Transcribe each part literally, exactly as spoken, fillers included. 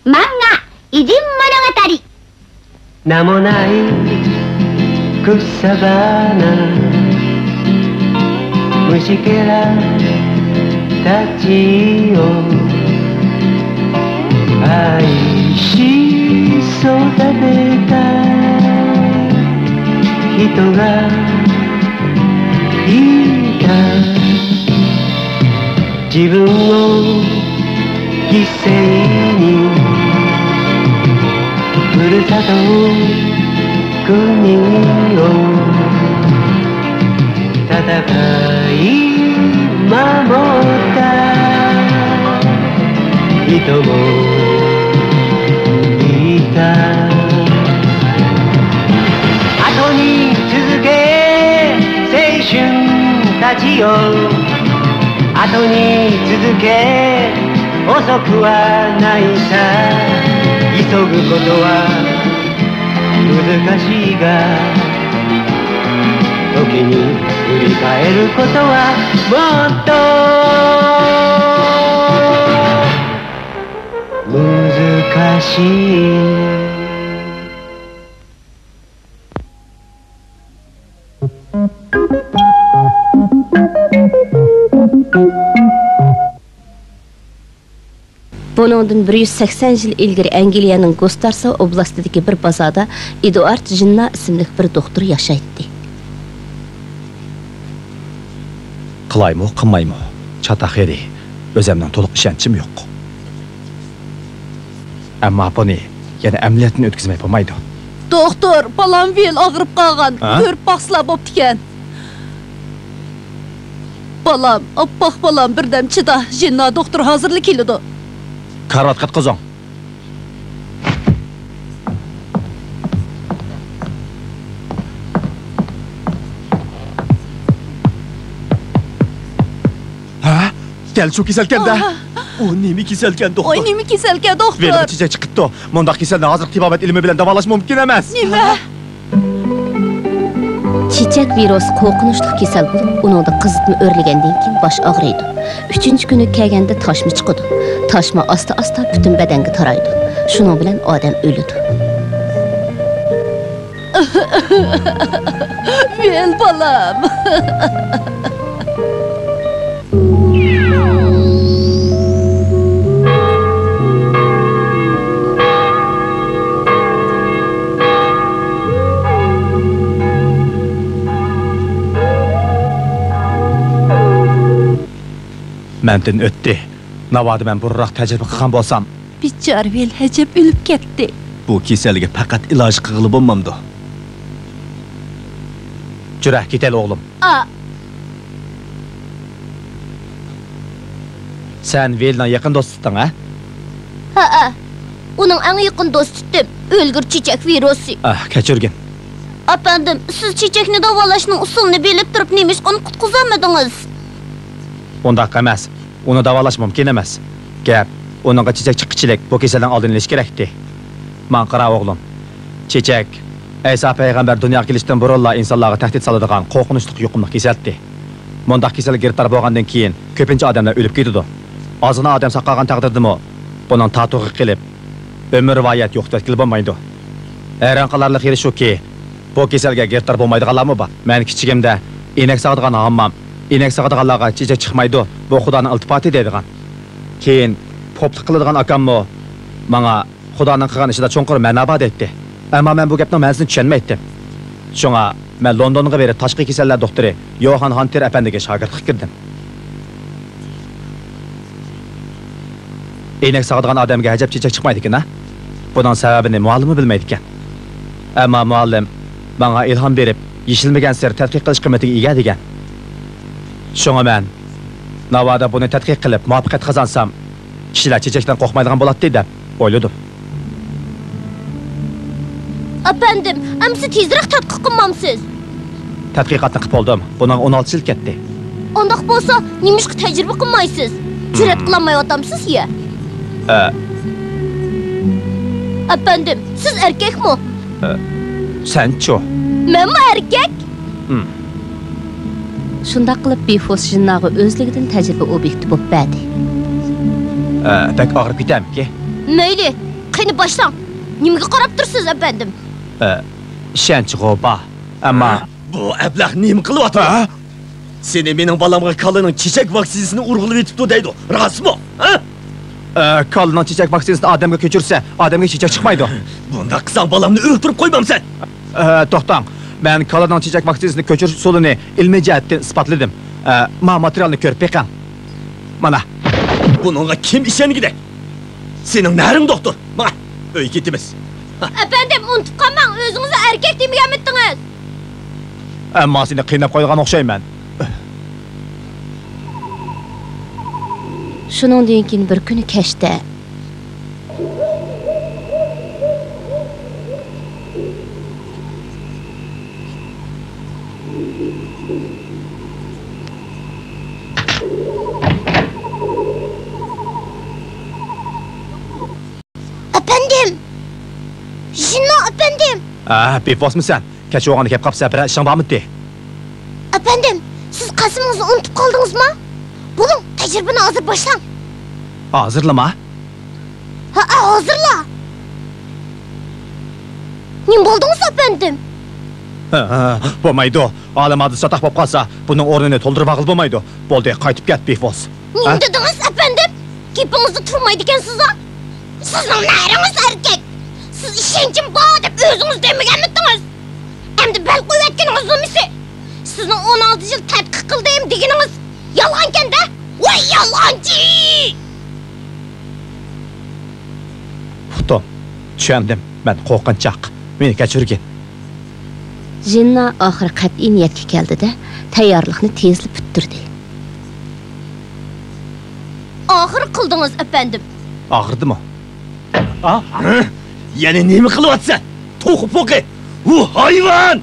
漫画偉人物語。名もない草花、虫けらたちを愛し育てた人がいた。自分を犠牲にふるさと国を戦い守った人もいた。後に続け青春たちよ、後に続け、遅くはないさ。急ぐことは難しいが、時に振り返ることはもっと難しい。 بۇنىڭدىن بىر يۈز سەكسەن يىل ئىلگىرى ئەنگلىيەنىڭ گۇستارساۋ ئوبلاستىدىكى بىر بازاردا ئېدۇئارد ژىننا ئىسىملىك بىر دوختۇر ياشايتتى. قىلايمۇ، قىلمايمۇ، چاتاق يېرى، ئۆزۈمنىڭ تولۇق ئىشەنچىم يوق. ئەمما بۇنى يەنە ئەمەلىيەتتىن ئۆتكۈزمەي بولمايدۇ. دوختۇر، بالام ۋىل ئاغرىپ قالغان. ھە؟ كۆرۈپ باقسىلا بوپتىكەن. بالام، ئاپئاق بالام، بىردەم چىدا، ژىننا دوختۇر ھازىرلا كېلىدۇ. كارىۋاتقا ياتقۇزۇڭ. ھە؟ دەل شۇ كېسەلكەن-دە. ئاھ. ئۇ نېمە كېسەلكەن، دوختۇر؟ ۋاي، نېمە كېسەلكەن، دوختۇر؟ ۋېنىغا چېچەك چىقىپتۇ. مۇنداق كېسەلنى ھازىرقى تېبابەت ئىلمى بىلەن داۋالاش مۇمكىن ئەمەس. نېمە؟ چېچەك ۋىرۇسى قورقۇنچلۇق كېسەل بولۇپ، ئۇنىڭدا قىزىتما ئۆرلىگەندىن كېيىن باش ئاغرىيدۇ. ئۈچىنچى كۈنى كەلگەندە تاشما چىقىدۇ. تاشما ئاستا-ئاستا پۈتۈن بەدەنگە تارايدۇ. شۇنىڭ بىلەن ئادەم ئۆلىدۇ. ۋىل بالام. مەندىن ئۆتتى. ناۋادا مەن بۇرۇنراق تەجرىبە قىلغان بولسام. بىچارە ۋىل ئەجەب ئۆلۈپ كەتتى. بۇ كېسەلگە پەقەت ئىلاج قىلغىلى بولمامدۇ؟ جۈرە، كېتەيلى ئوغلۇم. ئا. سەن ۋىلنىڭ يېقىن دوستىتىڭ، ھە؟ ھەئە. ئۇنىڭ ئەڭ يېقىن دوستىتىم. ئۆلگۈر چېچەك ۋىرۇسى. ئاھ، كەچۈرگىن. ئەپەندىم، سىز چېچەكنى داۋالاشنىڭ ئۇسۇلىنى بىلىپ تۇرۇپ نېمىشقا ئۇنى قۇتقۇزالمىدىڭىز؟ ئۇنداق ئەمەس. ئۇنى داۋالاش مۇمكىن ئەمەس. گەپ ئۇنىڭغا چېچەك چىققۇچىلىك بۇ كېسەلنىڭ ئالدىنى ئېلىش كېرەكتى. ماڭا قارا، ئوغلۇم. چېچەك ئەيسا پەيغەمبەر دۇنياغا كېلىشتىن بۇرۇنلا ئىنسانلارغا تەھدىت سالىدىغان قورقۇنچلۇق يۇقۇملۇق كېسەلتى. مۇنداق كېسەلگە گىرىپتار بولغاندىن كېيىن كۆپىنچە ئادەملەر ئۆلۈپ كېتىدۇ. ئازغىنا ئادەم ساقالغان تەقدىردىمۇ بۇنىڭ تاتۇقى قېلىپ، ئۆمۈر ۋايەت يوقىتىۋەتكىلى بولمايدۇ. ھەيران قالارلىق يېرى شۇكى، بۇ كېسەلگە گىرىپتار بولمايدىغانلارمۇ بار. مەن كىچىكىمدە ئىنەك ساغىدىغان ھاممام، ئىنەك ساغىدىغانلارغا چېچەك چىقمايدۇ، بۇ خۇدانىڭ ئىلتىپاتى دەيدىغان. كېيىن پوپلۇق قىلىدىغان ئاكاممۇ ماڭا خۇدانىڭ قىلغان ئىشىدا چوڭقۇر مەنا بار دەيتتى. ئەمما مەن بۇ گەپنىڭ مەنىسىنى چۈشەنمەيتتىم. شۇڭا مەن لوندونغا بېرىپ تاشقى كېسەللەر دوختۇرى يوھان ھانتېر ئەپەندىگە شاگىرتلىققا كىردىم. ئەينەك ساغىدىغان ئادەمگە ئەجەب چېچەك چىقمايدىكەن ھە؟ بۇنىڭ سەۋەبىنى مۇئەللىممۇ بىلمەيدىكەن. ئەمما مۇئەللىم ماڭا ئىلھام بېرىپ، يېشىلمىگەن سىر تەتقىق قىلىش قىممىتىگە ئىگە دېگەن. شۇڭا مەن، ناۋادا بۇنى تەتقىق قىلىپ مۇۋەپپەقىيەت قازانسام، كىشىلەر چېچەكتىن قورقمايدىغان بولاتتى دەپ ئويلىدىم. ئەپەندىم، ئەمىسە تېزرەك تەتقىق قىلمامسىز؟ تەتقىقاتنى قىپ بولدۇم. بۇنىڭغا ئون ئالتە يىل كەتتى. ئۇنداق بولسا، نېمىشقا تەجرىبە قىلمايسىز؟ جۈرئەت قىلالمايۋاتامسىز يا؟ ئە. ئەپەندىم، سىز ئەركەكمۇ؟ ئە، سەنچۇ؟ مەنمۇ ئەركەك. ھىم. شۇنداق قىلىپ، بىفوس ژىنناغا ئۆزلۈكىدىن تەجرىبە ئوبيېكتى بولۇپ بەردى. ئە، بەك ئاغرىپ كېتەمكى؟ مەيلى، قېنى باشلاڭ. نېمىگە قاراپ تۇرىسىز، ئەپەندىم؟ ئە، ئىشەنچ غوپا. ئەمما بۇ ئەبلەخ نېمە قىلىۋاتىدۇ؟ ھە؟ سېنى مېنىڭ بالامغا كالىنىڭ چېچەك ۋاكسىنىسىنى ئۇرغۇلىۋېتىپتۇ دەيدۇ. راستمۇ؟ ھە؟ ئە، كالىنىڭ چېچەك ۋاكسىنىسىنى ئادەمگە كۆچۈرسە، ئادەمگە چېچەك چىقمايدۇ. بۇنداق قىلساڭ بالامنى ئۆلتۈرۈپ قويمامسەن؟ ئە، توختاڭ. مەن كالىنىڭ چېچەك ۋاكسىنىسىنى كۆچۈرۈش ئۇسۇلىنى ئىلمىي جەھەتتىن ئىسپاتلىدىم. ئە، مانا ماتېرىيالنى كۆرۈپ بېقىڭ. مانا. بۇنىڭغا كىم ئىشەنگۈدەك؟ سېنىڭ نەرىڭ دوختۇر؟ ماڭا، ئۆيگە كېتىمىز. ئەپەندىم، ئۇنتۇپ قالماڭ، ئۆزىڭىزنى ئەركەك دېمىگەنمىدىڭىز؟ ئەمما سېنى قىيناپ قويىدىغان ئوخشايمەن. شۇنىڭدىن كېيىن بىر كۈنى كەچتە. ئەپەندىم! ژىننا ئەپەندىم! ئە، بىفوسمۇ سەن؟ كەچ بولغاندا كەپ قاپسەن، بىرەر ئىشىڭ بارمىدى؟ ئەپەندىم، سىز قەسىمىڭىزنى ئۇنتۇپ قالدىڭىزمۇ؟ بولۇڭ، تەجرىبىنى ھازىر باشلاڭ. ھازىرلىما؟ ھە، ھازىرلا. نېمە بولدىڭىز، ئەپەندىم؟ ھە، ھە، بولمايدۇ. ئالىم ھادىسە چاتاق بولۇپ قالسا، بۇنىڭ ئورنىنى تولدۇرۇۋالغىلى بولمايدۇ. بولدى، قايتىپ كەت، بىفوس. نېمە ھە؟ دېدىڭىز، ئەپەندىم؟ گېپىڭىزدە تۇرمايدىكەنسىز-ھە. سىزنىڭ نەرىڭىز ئەركەك. سىز ئىشەنچىم بار دەپ ئۆزىڭىز دېمىگەنمىدىڭىز؟ ئەمدى بەل قويۇۋەتكىنىڭىز نېمىسى؟ سىزنىڭ ئون ئالتە يىل تەتقىق قىلدىم دېگىنىڭىز يالغانكەن-دە؟ ۋاي يالغانچى! ئۇقتۇم، چۈشەندىم. مەن قورقۇنچاق. مېنى كەچۈرگىن. ژىننا ئاخىرى قەتئىي نىيەتكە كەلدى-دە، تەييارلىقنى تېزلا پۈتتۈردى. ئاخىرى قىلدىڭىز، ئەپەندىم. ئاغرىدىمۇ؟ ئا؟ ھە؟ يەنە نېمە قىلىۋاتىسەن؟ توخۇ پوقى! ۋۇ ھايۋان!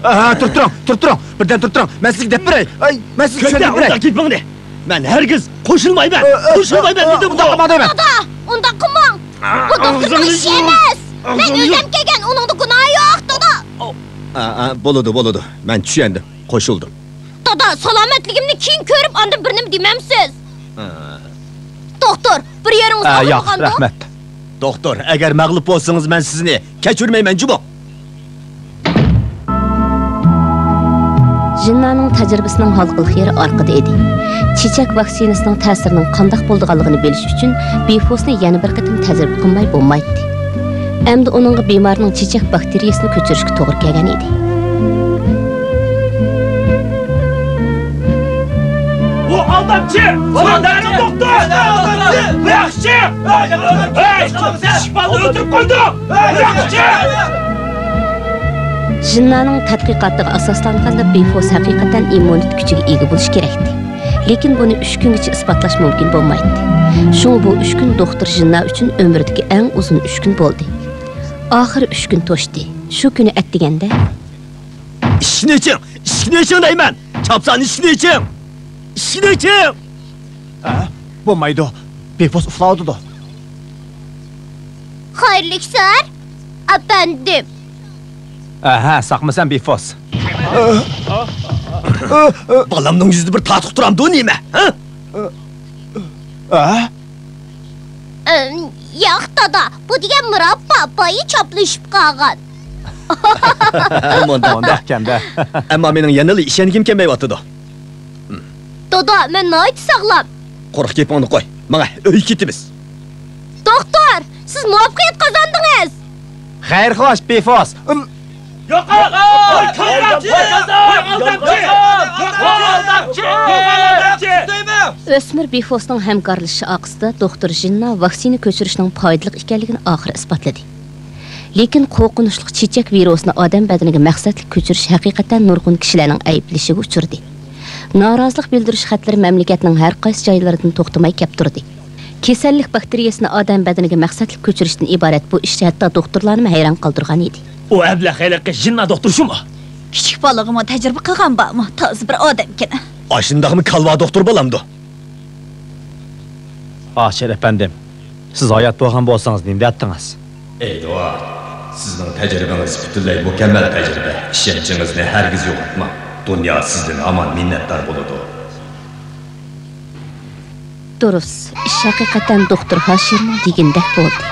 ئا، تۇرۇپ تۇرۇڭ، تۇرۇپ تۇرۇڭ، بىردەم تۇرۇپ تۇرۇڭ. مەن سىزگە دەپ بېرەي. ئاي، مەن سىزگە چۈشەندۈرۈپ بېرەي. ئۇنداق گېپىڭنى. مەن ھەرگىز قوشۇلمايمەن. ئا، ئا، قوشۇلمايمەن ئا، دېدىمغۇ. ئۇنداق قىلماڭ دەيمەن. دادا، ئۇنداق قىلماڭ. بۇ دوختۇرنىڭ ئىشى ئەمەس. مەن ئۆزۈم كەلگەن، ئۇنىڭدا گۇناھى يوق، دادا. ئا، ئا، بولىدۇ، بولىدۇ. مەن چۈشەندىم. قوشۇلدۇم. دادا، سالامەتلىكىمنى كېيىن كۆرۈپ، ئاندىن بىر نېمە دېمەمسىز؟ ھە. دوختۇر، بىر يېرىڭىز ئا، ياق، ئاغرىمىغاندۇ؟ رەھمەت. دوختۇر، ئەگەر مەغلۇپ بولسىڭىز، مەن سىزنى كەچۈرمەيمەن جۇمۇ. ژىننانىڭ تەجرىبىسىنىڭ ھالقىلىق يېرى ئارقىدا ئىدى. چېچەك ۋاكسىنىسىنىڭ تەسىرىنىڭ قانداق بولىدىغانلىقىنى بىلىش ئۈچۈن بىفوسنى يەنە بىر قېتىم تەجرىبە قىلماي بولمايتتى. ئەمدى ئۇنىڭغا بىمارنىڭ چېچەك باكتېرىيەسىنى كۆچۈرۈشكە توغرا كەلگەن ئىدى. بۇ ئالدامچى! بۇ ئالدامچى! دوختۇر! بۇ ياخشى! ئىشقىپالنى ئۆلتۈرۈپ قويدۇق! بۇ ياخشى! ژىننانىڭ تەتقىقاتىغا ئاساسلانغاندا، بىفوس ھەقىقەتەن ئىممۇنىتېت كۈچىگە ئىگە بولۇشى كېرەكتى. لېكىن بۇنى ئۈچ كۈنگىچە ئىسپاتلاش مۇمكىن بولمايتتى. شۇڭا بۇ ئۈچ كۈن دوختۇر ژىننا ئۈچۈن ئۆمرىدىكى ئەڭ ئۇزۇن ئۈچ كۈن بولدى. ئاخىرى ئۈچ كۈن توشتى. شۇ كۈنى ئەتىگەندە. ئىشىكنى ئېچىڭ! ئىشىكنى ئېچىڭ دەيمەن! چاپسان ئىشىكنى ئېچىڭ! ئىشىكنى ئېچىڭ! ھە؟ بولمايدۇ. بىفوس ئۇخلاۋاتىدۇ. خەيرلىك سەھەر، ئەپەندىم. ئەھە، ساقمۇسەن، بىفوس؟ بالامنىڭ يۈزىدە بىر تارتۇق تۇرامدۇ نېمە؟ ھە؟ ئە؟ ئەم، ياق، دادا، بۇ دېگەن مۇراببا بايا چاپلىشىپ قالغان. مۇنداق. مۇنداقكەن-دە. ئەمما مېنىڭ يەنىلا ئىشەنگۈم كەلمەيۋاتىدۇ. دادا، مەن ناھايىتى ساغلام. قۇرۇق گېپىڭنى قوي. ماڭە، ئۆيگە كېتىمىز. دوختۇر، سىز مۇۋەپپەقىيەت قازاندىڭىز. خەير خوش، بىفوس. ئىم. يوقال! ئالدامچى! ئالدامچى! ئۆسمۈر بىفوسنىڭ ھەمكارلىشىشى ئارقىسىدا دوختۇر ژىننا ۋاكسىنا كۆچۈرۈشنىڭ پايدىلىق ئىكەنلىكىنى ئاخىرى ئىسپاتلىدى. لېكىن قورقۇنچلۇق چېچەك ۋىرۇسىنى ئادەم بەدىنىگە مەقسەتلىك كۆچۈرۈش ھەقىقەتەن نۇرغۇن كىشىلەرنىڭ ئەيىبلىشىگە ئۇچرىدى. نارازىلىق بىلدۈرۈش خەتلىرى مەملىكەتنىڭ ھەر قايسى جايلىرىدىن توختىماي كەپ تۇردى. كېسەللىك باكتېرىيەسىنى ئادەم بەدىنىگە مەقسەتلىك كۆچۈرۈشتىن ئىبارەت بۇ ئىش ھەتتا دوختۇرلارنىمۇ ھەيران قالدۇرغان ئىدى. ئۇ ئەبلەخ ھېلىقى ژىننا دوختۇر شۇمۇ؟ كىچىك بالىغىمۇ تەجرىبە قىلغان بارمۇ؟ تازا بىر ئادەمكەن. ئاشۇنداقمۇ كالۋا دوختۇر بولامدۇ؟ ئاشىر ئەپەندىم، سىز ھايات بولغان بولسىڭىز نېمە دەتتىڭىز؟ ئېدۋارد، سىزنىڭ تەجرىبىڭىز پۈتۈنلەي مۇكەممەل تەجرىبە. ئىشەنچىڭىزنى ھەرگىز يوقاتماڭ. دۇنيا سىزدىن ھامان مىننەتدار بولىدۇ. دۇرۇس، ئىش ھەقىقەتەن دوختۇر ھاشىرنىڭ دېگىنىدەك بولدى.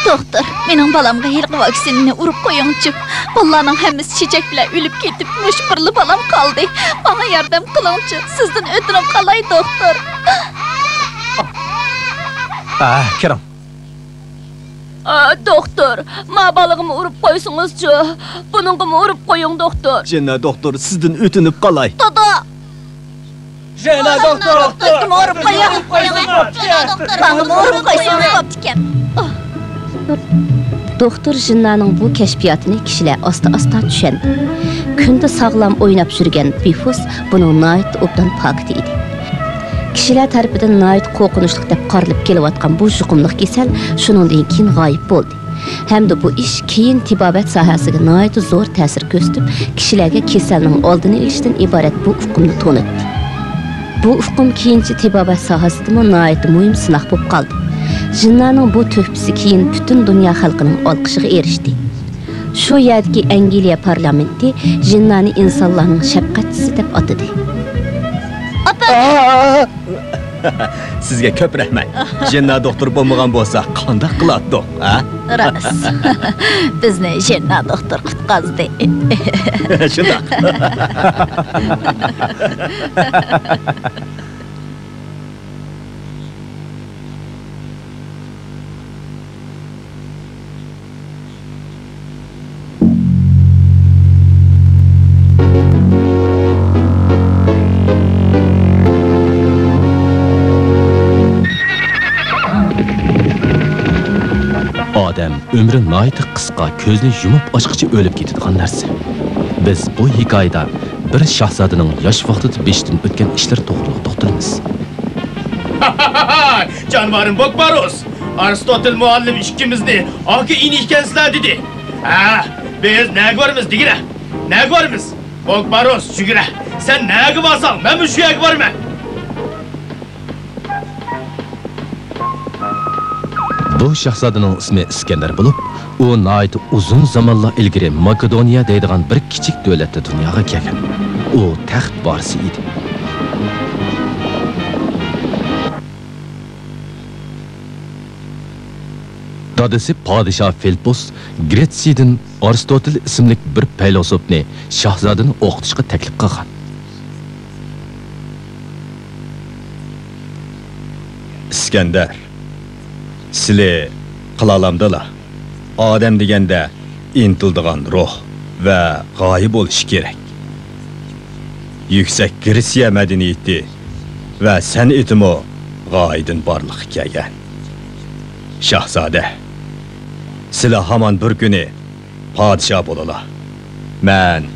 دوختۇر، مېنىڭ بالامغا ھېلىقى ۋاكسىنىنى ئۇرۇپ قويۇڭچۇ. بالىلارنىڭ ھەممىسى چېچەك بىلەن ئۆلۈپ كېتىپ، مۇشۇ بىرلا بالام قالدى. ماڭا ياردەم قىلىڭچۇ، سىزدىن ئۆتۈنۈپ قالاي، دوختۇر. ئا، كىرىڭ. ئا، دوختۇر، ما بالىغىمۇ ئۇرۇپ قويسىڭىزچۇ؟ بۇنىڭغىمۇ ئۇرۇپ قويۇڭ، دوختۇر. جېننا دوختۇر، سىزدىن ئۆتۈنۈپ قالاي. دادا! جېننا دوختۇر! دوختۇرغىمۇ ئۇرۇپ قويۇڭ. ماڭىمۇ ئۇرۇپ قويسىڭىز بوپتىكەن. دوختۇر جېننانىڭ بۇ كەشپىياتىنى كىشىلەر ئاستا-ئاستا چۈشەندى. كۈندە ساغلام ئويناپ يۈرگەن بىفۇس بۇنىڭ ناھايىتى ئوبدان پاكىتى ئىدى. كىشىلەر تەرىپىدىن ناھايىتى قورقۇنچلۇق دەپ قارىلىپ كېلىۋاتقان بۇ يۇقۇملۇق كېسەل شۇنىڭدىن كېيىن غايىب بولدى. ھەمدە بۇ ئىش كېيىن تېبابەت ساھەسىگە ناھايىتى زور تەسىر كۆرسىتىپ، كىشىلەرگە كېسەلنىڭ ئالدىنى ئېلىشتىن ئىبارەت بۇ ئۇقۇمنى تونۇتتى. بۇ ئۇقۇم كېيىنچە تېبابەت ساھەسىدىمۇ ناھايىتى مۇھىم سىناق بولۇپ قالدى. جىننانىڭ بۇ تۆھپىسى كېيىن پۈتۈن دۇنيا خەلقىنىڭ ئالقىشىغا ئېرىشتى. شۇ يەردىكى ئەنگلىيە پارلامېنتى جىننانى ئىنسانلارنىڭ شەپقەتچىسى دەپ ئاتىدى. ئاپا! سىزگە كۆپ رەھمەت. جىننا دوختۇر بولمىغان بولسا قانداق قىلاتتۇق، ھە؟ راست. بىزنى جىننا دوختۇر قۇتقازدى. شۇنداق. ئادەم ئۆمرى ناھايىتى قىسقا، كۆزنى يۇمۇپ ئاچقىچە ئۆلۈپ كېتىدىغان نەرسە. بىز بۇ ھېكايىدە بىر شاھزادىنىڭ ياش ۋاقتىدا بېشىدىن ئۆتكەن ئىشلىرى توغرىلىق توختىلىمىز. جانىۋارىم بوكباروس! ئارستوتىل مۇئەللىم ئىككىمىزنى ئاكا-ئىنى ئىكەنسىلەر دېدى. ھە، بىز نەگە بارىمىز دېگىنە؟ نەگە بارىمىز؟ بوكباروس، جۈگرە! سەن نەگە بارساڭ، مەنمۇ شۇ يەرگە بارىمەن. بۇ شاھزادىنىڭ ئىسمى ئىسكەندەر بولۇپ، ئۇ ناھايىتى ئۇزۇن زامانلار ئىلگىرى ماكېدونىيە دەيدىغان بىر كىچىك دۆلەتتە دۇنياغا كەلگەن. ئۇ تەخت ۋارىسى ئىدى. دادىسى پادىشاھ فىلىپپوس گرېتسىيىدىن ئارستوتىل ئىسىملىك بىر پەيلاسوپنى شاھزادىنى ئوقۇتۇشقا تەكلىپ قىلغان. ئىسكەندەر، سىلى قىلالامدىلا؟ ئادەم دېگەندە ئىنتىلىدىغان روھ ۋە غايە بولۇشى كېرەك. يۈكسەك گرېتسىيە مەدەنىيىتى ۋە سەنئىتىمۇ غايىدىن بارلىققا كەلگەن. شاھزادە، سىلە ھامان بىر كۈنى پادىشاھ بولىلا. مەن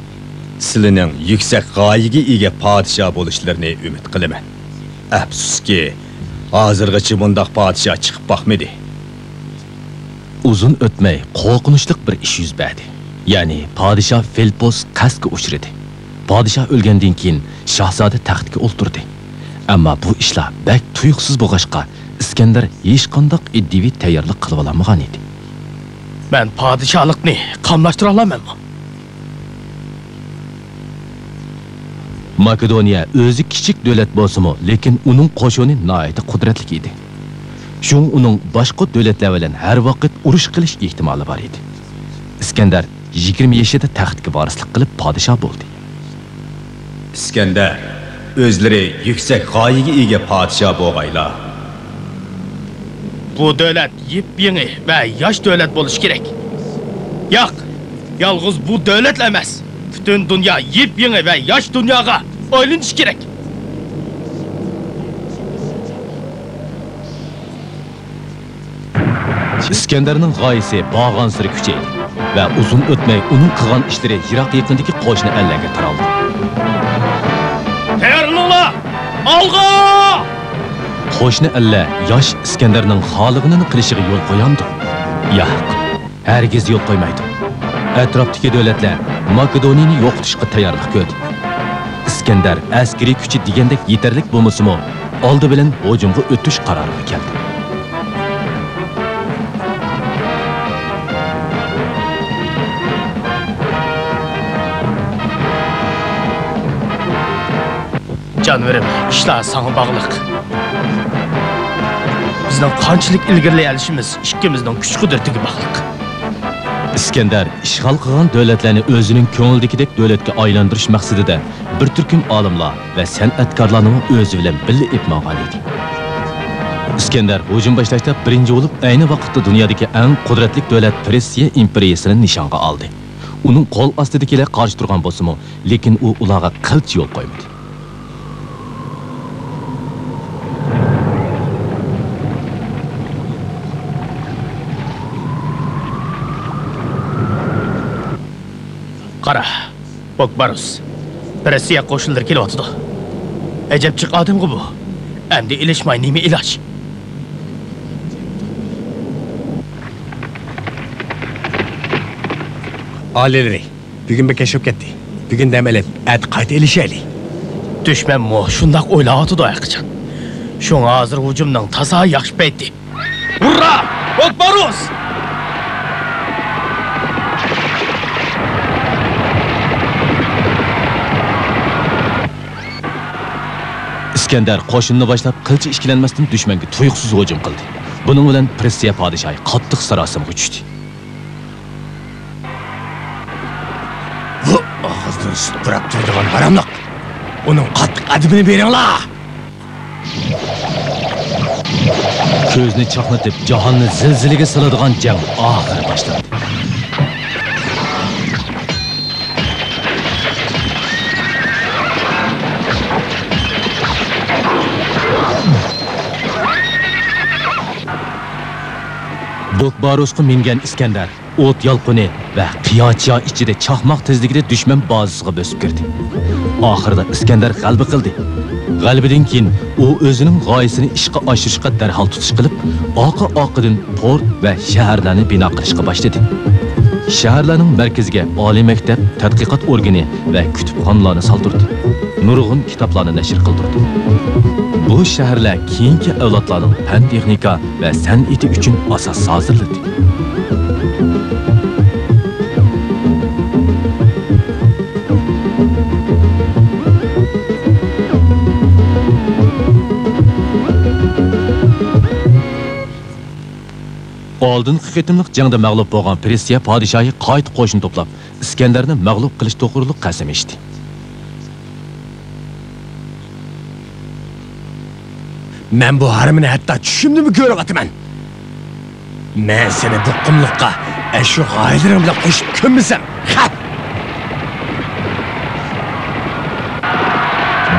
سىلىنىڭ يۈكسەك غايىگە ئىگە پادىشاھ بولۇشلىرىنى ئۈمىد قىلىمەن. ئەپسۇسكى، ھازىرغىچە بۇنداق پادىشاھ چىقىپ باقمىدى. ئۇزۇن ئۆتمەي قورقۇنچلۇق بىر ئىش يۈز بەردى. يەنى پادىشاھ فىلىپپوس قەستكە ئۇچرىدى. پادىشاھ ئۆلگەندىن كېيىن شاھزادە تەختكە ئولتۇردى. ئەمما بۇ ئىشلار بەك تۇيۇقسىز بولغاچقا، ئىسكەندەر ھېچقانداق ئىدىيىۋى تەييارلىق قىلىۋالالمىغان ئىدى. مەن پادىشاھلىقنى قاملاشتۇرالامەنمۇ؟ ماكېدونىيە ئۆزى كىچىك دۆلەت بولسىمۇ، لېكىن ئۇنىڭ قوشۇنى ناھايىتى قۇدرەتلىك ئىدى. شۇڭا ئۇنىڭ باشقا دۆلەتلەر بىلەن ھەر ۋاقىت ئۇرۇش قىلىش ئېھتىمالى بار ئىدى. ئىسكەندەر يىگىرمە يېشىدا تەختكە ۋارىسلىق قىلىپ پادىشاھ بولدى. ئىسكەندەر، ئۆزلىرى يۈكسەك غايىگە ئىگە پادىشاھ بولغايلا. بۇ دۆلەت يېپيېڭى ۋە ياش دۆلەت بولۇشى كېرەك. ياق، يالغۇز بۇ دۆلەتلا ئەمەس، پۈتۈن دۇنيا يېپيېڭى ۋە ياش دۇنياغا ئايلىنىشى كېرەك. ئىسكەندەرنىڭ غايىسى بارغانسېرى كۈچەيدى ۋە ئۇزۇن ئۆتمەي ئۇنىڭ قىلغان ئىشلىرى يىراق يېقىندىكى قوشنا ئەللەرگە تارالدى. تەييارلىنىڭلار! ئالغا! قوشنا ئەللەر ياش ئىسكەندەرنىڭ خالىغىنىنى قىلىشىغا يول قويامدۇ؟ ياق، ھەرگىز يول قويمايدۇ. ئەتراپتىكى دۆلەتلەر ماكېدونىيىنى يوقىتىشقا تەييارلىق كۆردى. ئىسكەندەر ئەسكىرىي كۈچى دېگەندەك يېتەرلىك بولمىسىمۇ، ئالدى بىلەن ھۇجۇمغا ئۆتۈش قارارىغا كەلدى. جانىۋىرىم، ئىشلار ساڭا باغلىق. بىز بىزنىڭ قانچىلىك ئىلگىرىلىيەلىشىمىز ئىككىمىزنىڭ كۈچ-قۇدرىتىگە باغلىق. ئىسكەندەر ئىشغال قىلغان دۆلەتلەرنى ئۆزىنىڭ كۆڭلىدىكىدەك دۆلەتكە ئايلاندۇرۇش مەقسىتىدە بىر تۈركۈم ئالىملار ۋە سەنئەتكارلارنىمۇ ئۆزى بىلەن بىللە ئېلىپ ماڭغان ئىدى. ئىسكەندەر ھۇجۇم باشلاشتا بىرىنچى بولۇپ ئەينى ۋاقىتتا دۇنيادىكى ئەڭ قۇدرەتلىك دۆلەت پېرسىيە ئىمپېرىيىسىنى نىشانغا ئالدى. ئۇنىڭ قول ئاستىدىكىلەر قارشى تۇرغان بولسىمۇ، لېكىن ئۇ ئۇلارغا قىلچە يول قويمىدى. قارا، بوكباروس، پېرسىيە قوشۇنلىرى كېلىۋاتىدۇ. ئەجەب جىق ئادەمغۇ بۇ. ئەمدى ئېلىشماي نېمە ئىلاج؟ ئالىيلىرى، بۈگۈن بەك كەچ بولۇپ كەتتى. بۈگۈن دەم ئېلىپ، ئەتە قايتا ئېلىشايلى. دۈشمەنمۇ شۇنداق ئويلاۋاتىدۇ ھەرقاچان. شۇڭا ھازىر ھۇجۇمنىڭ تازا ياخشى پەيتى. ھۇررا! بوكباروس! ئىسكەندەر قوشۇننى باشلاپ، قىلچە ئىككىلەنمەستىن دۈشمەنگە تۇيۇقسىز ھۇجۇم قىلدى. بۇنىڭ بىلەن پېرسىيە پادىشاھى قاتتىق ساراسىمىغا چۈشتى. بۇ ئاغزىدىن سۈت پۇراپ تۇرىدىغان ھاراملىق! ئۇنىڭ قاتتىق ئەدىپىنى بېرىڭلار! كۆزنى چاقنىتىپ، جاھاننى زىلزىلىگە سالىدىغان جەڭ ئاخىرى باشلاندى. بوكباروسقا مىنگەن ئىسكەندەر ئوت يالقۇنى ۋە قىيا-چىيا ئىچىدە چاقماق تېزلىكىدە دۈشمەن بازىسىغا بۆسۈپ كىردى. ئاخىرىدا ئىسكەندەر غەلىبە قىلدى. غەلىبىدىن كېيىن ئۇ ئۆزىنىڭ غايىسىنى ئىشقا ئاشۇرۇشقا دەرھال تۇتۇش قىلىپ، ئارقا-ئارقىدىن پورت ۋە شەھەرلەرنى بىنا قىلىشقا باشلىدى. شەھەرلەرنىڭ مەركىزىگە ئالىي مەكتەپ، تەتقىقات ئورگىنى ۋە كۇتۇپخانىلارنى سالدۇردى. نۇرغۇن كىتابلارنى نەشر قىلدۇردى. بۇ شەھەرلەر كېيىنكى ئەۋلادلارنىڭ پەن-تېخنىكا ۋە سەنئىتى ئۈچۈن ئاساس ھازىرلىدى. ئالدىنقى قېتىملىق جەڭدە مەغلۇپ بولغان پېرسىيە پادىشاھى قايتا قوشۇن توپلاپ، ئىسكەندەرنى مەغلۇپ قىلىش توغرۇلۇق قەسەم ئىچتى. مەن بۇ ھارامنى ھەتتا چۈشۈمدىمۇ كۆرۈۋاتىمەن. مەن سېنى بۇ قۇملۇققا ئەشۇ غايىلىرىڭ بىلەن قوشۇپ كۆممىسەم، خەپ!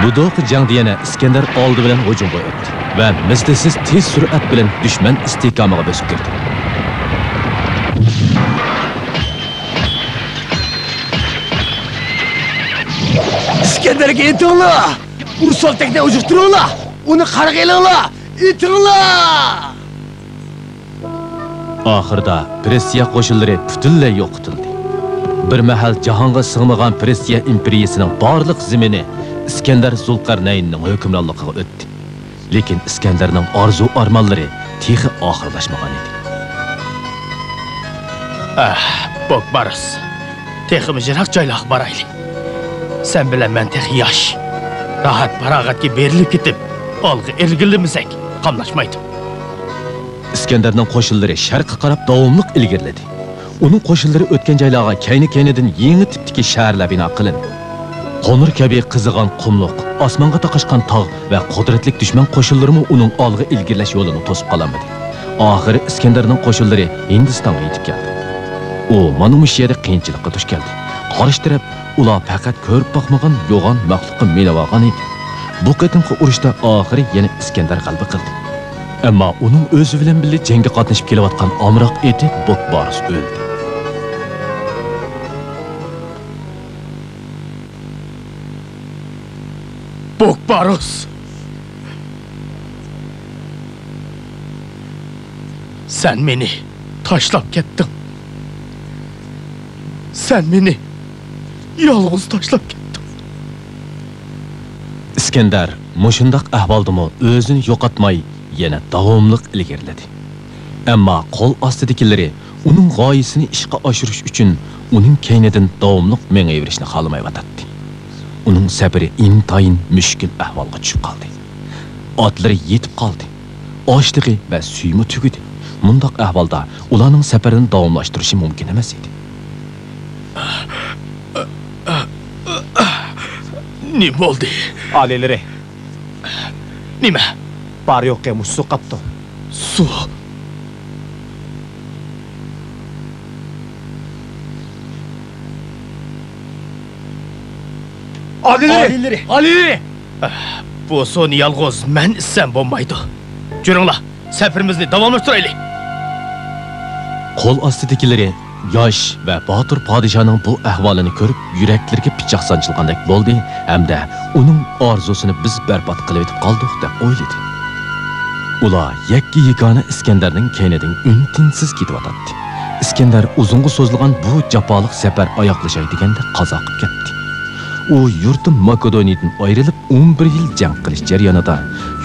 بۇ دوقا جەڭدە يەنە ئىسكەندەر ئالدى بىلەن ھۇجۇمغا ئۆتتى ۋە مىسلىسىز تېز سۈرئەت بىلەن دۈشمەن ئىستىھكامىغا بۆسۈپ كىردى. ئىسكەندەرگە ئېتىڭلار! ئۇ سولتەكنى ئۇجۇقتۇرۇڭلار! ئۇنى قارىغا ئېلىڭلار! ئېتىڭلار! ئاخىرىدا پېرسىيە قوشۇنلىرى پۈتۈنلەي يوقىتىلدى. بىر مەھەل جاھانغا سىغمىغان پېرسىيە ئىمپېرىيىسىنىڭ بارلىق زېمىنى ئىسكەندەر زۇلقەرنەيننىڭ ھۆكۈمرانلىقىغا ئۆتتى. لېكىن ئىسكەندەرنىڭ ئارزۇ-ئارمانلىرى تېخى ئاخىرلاشمىغان ئىدى. ئاھ، بوكباروس، تېخىمۇ يىراق جايلارغا بارايلى. سەن بىلەن مەن تېخى ياش. راھەت-پاراغەتكە بېرىلىپ كېتىپ، ئالغا ئىلگىرىلىمىسەك، قاملاشمايدۇ. ئىسكەندەرنىڭ قوشۇنلىرى شەرققە قاراپ داۋاملىق ئىلگىرىلىدى. ئۇنىڭ قوشۇنلىرى ئۆتكەن جايلارغا كەينى-كەينىدىن يېڭى تىپتىكى شەھەرلەر بىنا قىلىندى. قوڭۇر كەبى قىزىغان قۇملۇق، ئاسمانغا تاقاشقان تاغ ۋە قۇدرەتلىك دۈشمەن قوشۇنلىرىمۇ ئۇنىڭ ئالغا ئىلگىرىلەش يولىنى توسۇپ قالالمىدى. ئاخىرى ئىسكەندەرنىڭ قوشۇنلىرى ھىندىستانغا يېتىپ كەلدى. ئۇ مانا مۇشۇ يەردە قىيىنچىلىققا دۇچ كەلدى. قارشى تەرەپ ئۇلار پەقەت كۆرۈپ باقمىغان يوغان مەخلۇققا مىنىۋالغان ئىدى. بۇ قېتىمقى ئۇرۇشتا ئاخىرى يەنە ئىسكەندەر غەلىبە قىلدى. ئەمما ئۇنىڭ ئۆزى بىلەن بىللە جەڭگە قاتنىشىپ كېلىۋاتقان ئامراق ئېتى بوكباروس ئۆلدى. بوكباروس! سەن مېنى تاشلاپ كەتتىڭ. سەن مېنى يالغۇز تاشلاپ كەتتىڭ. ئىسكەندەر مۇشۇنداق ئەھۋالدىمۇ ئۆزىنى يوقاتماي، يەنە داۋاملىق ئىلگىرىلىدى. ئەمما قول ئاستىدىكىلىرى ئۇنىڭ غايىسىنى ئىشقا ئاشۇرۇش ئۈچۈن ئۇنىڭ كەينىدىن داۋاملىق مېڭىۋېرىشنى خالىمايۋاتاتتى. ئۇنىڭ سەپىرى ئىنتايىن مۈشكۈل ئەھۋالغا چۈشۈپ قالدى. ئاتلىرى يېتىپ قالدى. ئاشلىقى ۋە سۈيىمۇ تۈگىدى. مۇنداق ئەھۋالدا ئۇلارنىڭ سەپىرىنى داۋاملاشتۇرۇشى مۇمكىن ئەمەس ئىدى. نېمە بولدى؟ ئالىيلىرى. نېمە؟ بار يوقى مۇشۇ سۇ قاپتۇ. سۇ؟ ئالىيلىرى! ئالىيلىرى! ئالىيلىرى! بۇ سۇنى يالغۇز مەن ئىچسەم بولمايدۇ. جۈرۈڭلار، سەپىرىمىزنى داۋاملاشتۇرايلى. قول ئاستىدىكىلىرى ياش ۋە باتۇر پادىشاھنىڭ بۇ ئەھۋالىنى كۆرۈپ، يۈرەكلىرىگە پىچاق سانجىلغاندەك بولدى ھەمدە ئۇنىڭ ئارزۇسىنى بىز بەربات قىلىۋېتىپ قالدۇق، دەپ ئويلىدى. ئۇلار يەككە-يېگانە ئىسكەندەرنىڭ كەينىدىن ئۈن-تىنسىز كېتىۋاتاتتى. ئىسكەندەر ئۇزۇنغا سوزۇلغان بۇ جاپالىق سەپەر ئاياغلىشاي دېگەندە قازا قىلىپ كەتتى. ئۇ يۇرتى ماكېدونىيىدىن ئايرىلىپ، ئون بىر يىل جەڭ قىلىش جەريانىدا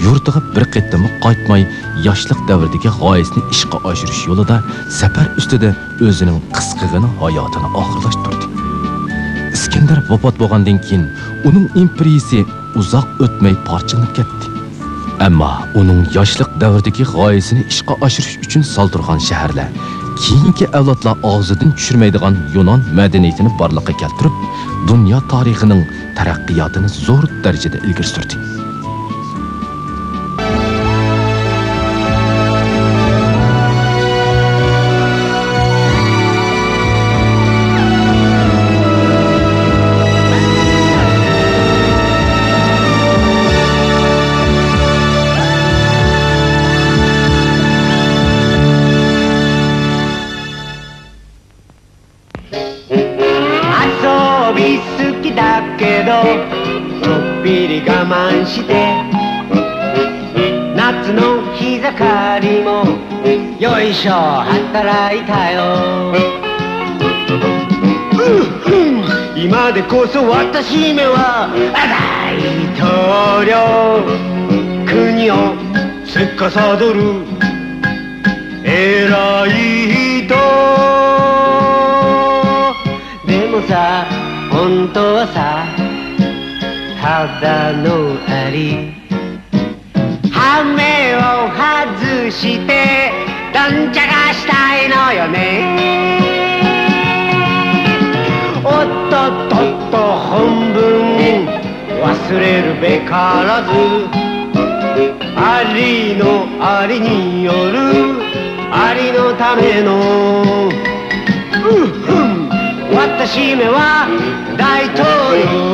يۇرتىغا بىر قېتىممۇ قايتماي، ياشلىق دەۋرىدىكى غايىسىنى ئىشقا ئاشۇرۇش يولىدا سەپەر ئۈستىدە ئۆزىنىڭ قىسقىغىنە ھاياتىنى ئاخىرلاشتۇردى. ئىسكەندەر ۋاپات بولغاندىن كېيىن، ئۇنىڭ ئىمپېرىيىسى ئۇزاق ئۆتمەي پارچىلىنىپ كەتتى. ئەمما ئۇنىڭ ياشلىق دەۋرىدىكى غايىسىنى ئىشقا ئاشۇرۇش ئۈچۈن سالدۇرغان شەھەرلەر كېيىنكى ئەۋلادلار ئاغزىدىن چۈشۈرمەيدىغان يۇنان مەدەنىيىتىنى بارلىققا كەلتۈرۈپ، دۇنيا تارىخىنىڭ تەرەققىياتىنى زور دەرىجىدە ئىلگىرى سۈردى. 遊び好きだけど、ちょっぴり我慢して、夏の日盛りもよいしょ、働いたよ。今でこそ私めは大統領、国を司る偉い人。でもさ、本当はさ、ただのアリ。羽目を外して、どんちゃかしたいのよね。おっとっとっと、本分忘れるべからず。ありのありによる、ありのための。ふんふん、私めは大統領。